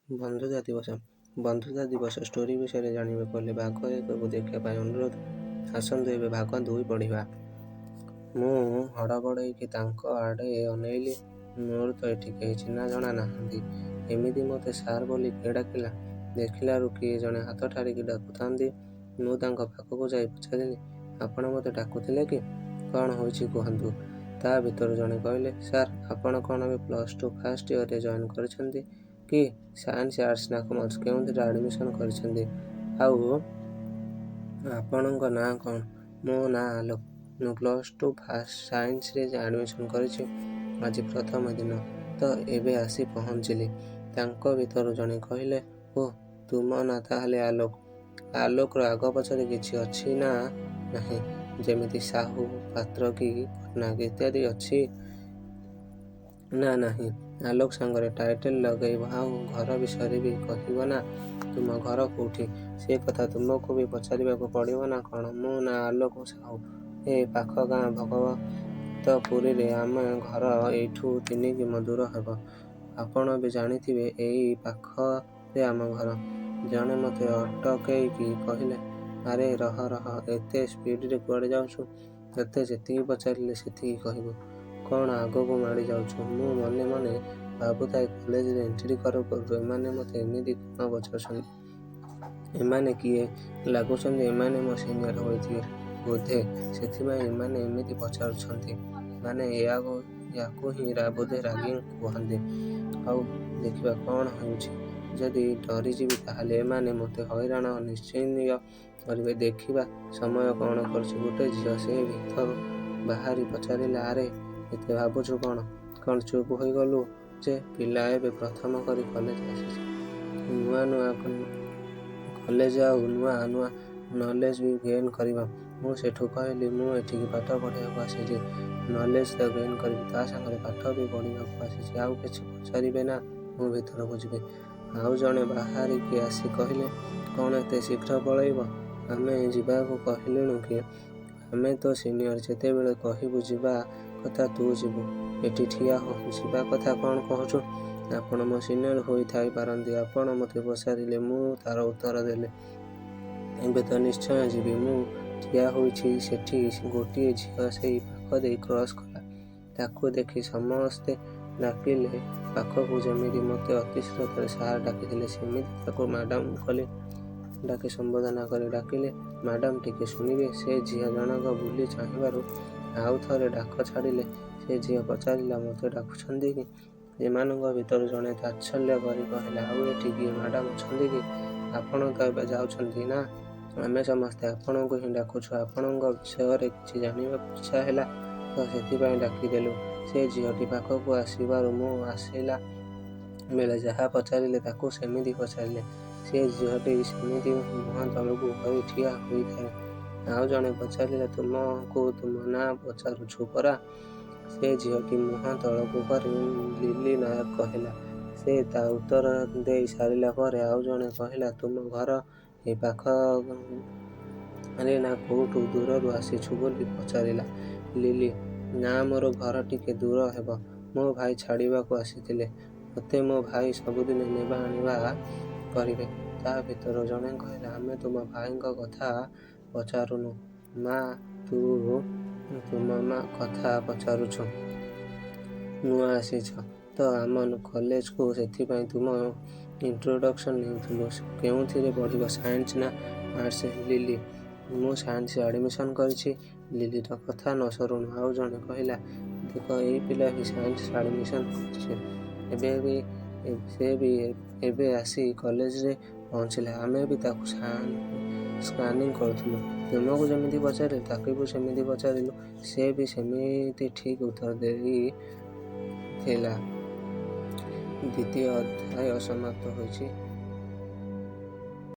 ବନ୍ଧୁତା ଦିବସ। ବନ୍ଧୁତା ଦିବସ ଷ୍ଟୋରି ବିଷୟରେ ଜାଣିବାକୁ ହେଲେ ଭାଗ 1କୁ ଦେଖିବା ପାଇଁ ଅନୁରୋଧ। ଆସନ୍ତୁ ଏବେ ଭାଗ 2 ପଢ଼ିବା। ମୁଁ ହଡ଼ବଡ଼େଇକି ତାଙ୍କ ଆଡ଼େ ଅନେଇଲି। ମୋର ତ ଏଠି କେହି ଚିହ୍ନା ଜଣା ନାହାନ୍ତି। ଏମିତି ମୋତେ ସାର୍ ବୋଲି କିଏ ଡାକିଲା? ଦେଖିଲାରୁ କିଏ ଜଣେ ହାତ ଠାରିକି ଡାକୁଥାନ୍ତି। ମୁଁ ତାଙ୍କ ପାଖକୁ ଯାଇ ପଚାରିଲି, ଆପଣ ମୋତେ ଡାକୁଥିଲେ କି? କ'ଣ ହୋଇଛି କୁହନ୍ତୁ। ତା' ଭିତରୁ ଜଣେ କହିଲେ, ସାର୍, ଆପଣ କ'ଣ ଏବେ ପ୍ଲସ୍ 2 ଫାଷ୍ଟ ଇୟରରେ ଜଏନ୍ କରିଛନ୍ତି କି? ସାଇନ୍ସ, ଆର୍ଟ୍ସ ନା କମର୍ସ କେଉଁଥିରେ ଆଡ଼ମିସନ୍ କରିଛନ୍ତି? ଆଉ ଆପଣଙ୍କ ନାଁ କ'ଣ? ମୋ ନାଁ ଆଲୋକ। ମୁଁ ପ୍ଲସ୍ 2 ଫାଷ୍ଟ ସାଇନ୍ସରେ ଆଡ଼ମିସନ୍ କରିଛି। ଆଜି ପ୍ରଥମ ଦିନ ତ ଏବେ ଆସି ପହଞ୍ଚିଲି। ତାଙ୍କ ଭିତରୁ ଜଣେ କହିଲେ, ଓଃ, ତୁମ ନାଁ ତାହେଲେ ଆଲୋକ। ଆଲୋକର ଆଗ ପଛରେ କିଛି ଅଛି ନା ନାହିଁ? ଯେମିତି ସାହୁ, ପାତ୍ର କି ପଟ୍ଟନାୟକ ଇତ୍ୟାଦି ଅଛି ନା ନାହିଁ? ଆଲୋକ ସାଙ୍ଗରେ ଟାଇଟଲ୍ ଲଗେଇବ ଆଉ ଘର ବିଷୟରେ ବି କହିବ ନା? ତୁମ ଘର କୋଉଠି? ସେ କଥା ତୁମକୁ ବି ପଚାରିବାକୁ ପଡ଼ିବ ନା କ'ଣ? ମୋ ନାଁ ଆଲୋକ ସାହୁ। ଏ ପାଖ ଗାଁ ଭଗବତପୁରରେ ଆମ ଘର, ଏଇଠୁ 3 କିମି ଦୂର ହେବ। ଆପଣ ବି ଜାଣିଥିବେ ଏଇ ପାଖରେ ଆମ ଘର। ଜଣେ ମୋତେ ଅଟକେଇକି କହିଲେ, ଆରେ ରହ ରହ, ଏତେ ସ୍ପିଡରେ କୁଆଡ଼େ ଯାଉଛୁ? ତୋତେ ଯେତିକି ପଚାରିଲେ ସେତିକି କହିବୁ। କ'ଣ ଆଗକୁ ମାଡ଼ି ଯାଉଛୁ? ମୁଁ ମନେ ମନେ ଭାବୁଥାଏ କଲେଜରେ ଏଣ୍ଟ୍ରି କରୁ କରୁ ଏମାନେ ମୋତେ ଏମିତି କ'ଣ ପଚାରୁଛନ୍ତି? ଏମାନେ କିଏ ଲାଗୁଛନ୍ତି? ଏମାନେ ମୋ ସିନିୟର ହୋଇଥିବେ ବୋଧେ, ସେଥିପାଇଁ ଏମାନେ ଏମିତି ପଚାରୁଛନ୍ତି। ମାନେ ୟାକୁ ହିଁ ବୋଧେ ରାଗିଂ କୁହନ୍ତି। ହଉ, ଦେଖିବା କ'ଣ ହେଉଛି। ଯଦି ଡରିଯିବି ତାହେଲେ ଏମାନେ ମୋତେ ହଇରାଣ ନିଶ୍ଚୟ କରିବେ। ଦେଖିବା ସମୟ କ'ଣ କରୁଛି। ଗୋଟେ ଝିଅ ସେ ଭିତରୁ ବାହାରି ପଚାରିଲା, ଆରେ ଏତେ ଭାବୁଛୁ କ'ଣ? କ'ଣ ଚୁପ୍ ହୋଇଗଲୁ ଯେ? ପିଲା ଏବେ ପ୍ରଥମ କରି କଲେଜ ଆସିଛି। ନୂଆ ନୂଆ କଲେଜ ଆଉ ନୂଆ ନୂଆ ନଲେଜ ବି ଗେନ୍ କରିବ। ମୁଁ ସେଠୁ କହିଲି, ମୁଁ ଏଠିକି ପାଠ ପଢ଼ିବାକୁ ଆସିଛି। ନଲେଜ ତ ଗେନ୍ କରିବି, ତା ସାଙ୍ଗରେ ପାଠ ବି ପଢ଼ିବାକୁ ଆସିଛି। ଆଉ କିଛି ପଚାରିବେ ନା ମୁଁ ଭିତରକୁ ଯିବି? ଆଉ ଜଣେ ବାହାରିକି ଆସି କହିଲେ, କ'ଣ ଏତେ ଶୀଘ୍ର ପଳେଇବ? ଆମେ ଯିବାକୁ କହିଲୁଣୁ କି? ଆମେ ତୋ ସିନିୟର, ଯେତେବେଳେ କହିବୁ ଯିବା କଥା ତୁ ଯିବୁ। ଏଠି ଠିଆ ହୋ, ଯିବା କଥା କ'ଣ କହୁଛୁ? ଆପଣ ମୋ ସିନିୟର ହୋଇଥାଇ ପାରନ୍ତି। ଆପଣ ମୋତେ ପଚାରିଲେ, ମୁଁ ତା'ର ଉତ୍ତର ଦେଲି। ଏବେ ତ ନିଶ୍ଚୟ ଯିବି। ମୁଁ ଠିଆ ହୋଇଛି ସେଠି, ଗୋଟିଏ ଝିଅ ସେଇ ପାଖ ଦେଇ କ୍ରସ୍ କଲା। ତାକୁ ଦେଖି ସମସ୍ତେ ଡାକିଲେ ପାଖକୁ। ଯେମିତି ମୋତେ ଅତି ଶ୍ରଦ୍ଧାରେ ସାର୍ ଡାକିଥିଲେ, ସେମିତି ତାକୁ ମ୍ୟାଡ଼ାମ୍ କଲି ଡାକି ସମ୍ବୋଧନ କରି ଡାକିଲେ, ମ୍ୟାଡ଼ାମ୍, ଟିକେ ଶୁଣିବେ? ସେ ଝିଅ ଜଣକ ବୁଲି ଚାହିଁବାରୁ ଆଉ ଥରେ ଡାକ ଛାଡ଼ିଲେ। ସେ ଝିଅ ପଚାରିଲା, ମୋତେ ଡାକୁଛନ୍ତି କି? ସେମାନଙ୍କ ଭିତରୁ ଜଣେ ତାତ୍ସଲ୍ୟ କରି କହିଲା, ଆଉ ଏଠି କିଏ ମ୍ୟାଡ଼ାମ୍ ଅଛନ୍ତି କି? ଆପଣ ତ ଏବେ ଯାଉଛନ୍ତି ନା? ଆମେ ସମସ୍ତେ ଆପଣଙ୍କୁ ହିଁ ଡାକୁଛୁ। ଆପଣଙ୍କ ବିଷୟରେ କିଛି ଜାଣିବାକୁ ଇଚ୍ଛା ହେଲା ତ ସେଥିପାଇଁ ଡାକିଦେଲୁ। ସେ ଝିଅଟି ପାଖକୁ ଆସିବାରୁ ମୁଁ ଆସିଲା ବେଳେ ଯାହା ପଚାରିଲେ ତାକୁ ସେମିତି ପଚାରିଲେ। ସେ ଝିଅଟି ସେମିତି ମୁହଁ ତଳକୁ କରି ଠିଆ ହୋଇଥାଏ। ଆଉ ଜଣେ ପଚାରିଲା, ତୁମକୁ ତୁମ ନାଁ ପଚାରୁଛୁ ପରା? ସେ ଝିଅଟି ମୁହଁ ତଳକୁ କରି ଲିଲି ନାୟକ କହିଲା। ସେ ତା ଉତ୍ତର ଦେଇ ସାରିଲା ପରେ ଆଉ ଜଣେ କହିଲା, ତୁମ ଘର ଏ ପାଖରେ ନା କୋଉଠୁ ଦୂରରୁ ଆସିଛୁ ବୋଲି ପଚାରିଲା। ଲିଲି, ନା, ମୋର ଘର ଟିକେ ଦୂର ହେବ। ମୋ ଭାଇ ଛାଡ଼ିବାକୁ ଆସିଥିଲେ। ମୋତେ ମୋ ଭାଇ ସବୁଦିନ ନେବା ଆଣିବା କରିବେ। ତା ଭିତରୁ ଜଣେ କହିଲା, ଆମେ ତୁମ ଭାଇଙ୍କ କଥା ପଚାରୁନୁ ମା, ତୁ ତୁମ ମା କଥା ପଚାରୁଛୁ। ନୂଆ ଆସିଛ ତ ଆମ କଲେଜକୁ, ସେଥିପାଇଁ ତୁମ ଇଣ୍ଟ୍ରୋଡକ୍ସନ୍ ନେଉଥିଲୁ। କେଉଁଥିରେ ପଢ଼ିବ, ସାଇନ୍ସ ନା ଆର୍ଟ୍ସ? ଲିଲି, ମୁଁ ସାଇନ୍ସରେ ଆଡ଼ମିସନ୍ କରିଛି। ଲିଲିର କଥା ନ ସରୁଣୁ ଆଉ ଜଣେ କହିଲା, ଦେଖ, ଏଇ ପିଲା ବି ସାଇନ୍ସରେ ଆଡ଼ମିସନ୍ କରିଛି। ଏବେ ବି ସେ ବି ଏବେ ଆସି କଲେଜରେ ପହଞ୍ଚିଲା। ଆମେ ବି ତାକୁ ସ୍କାନିଂ କରୁଥିଲୁ। ତୁମକୁ ଯେମିତି ପଚାରିଲୁ ତାକୁ ବି ସେମିତି ପଚାରିଲୁ। ସେ ବି ସେମିତି ଠିକ୍ ଉତ୍ତର ଦେଇଥିଲା। ଦ୍ୱିତୀୟ ଅଧ୍ୟାୟ ସମାପ୍ତ ହୋଇଛି।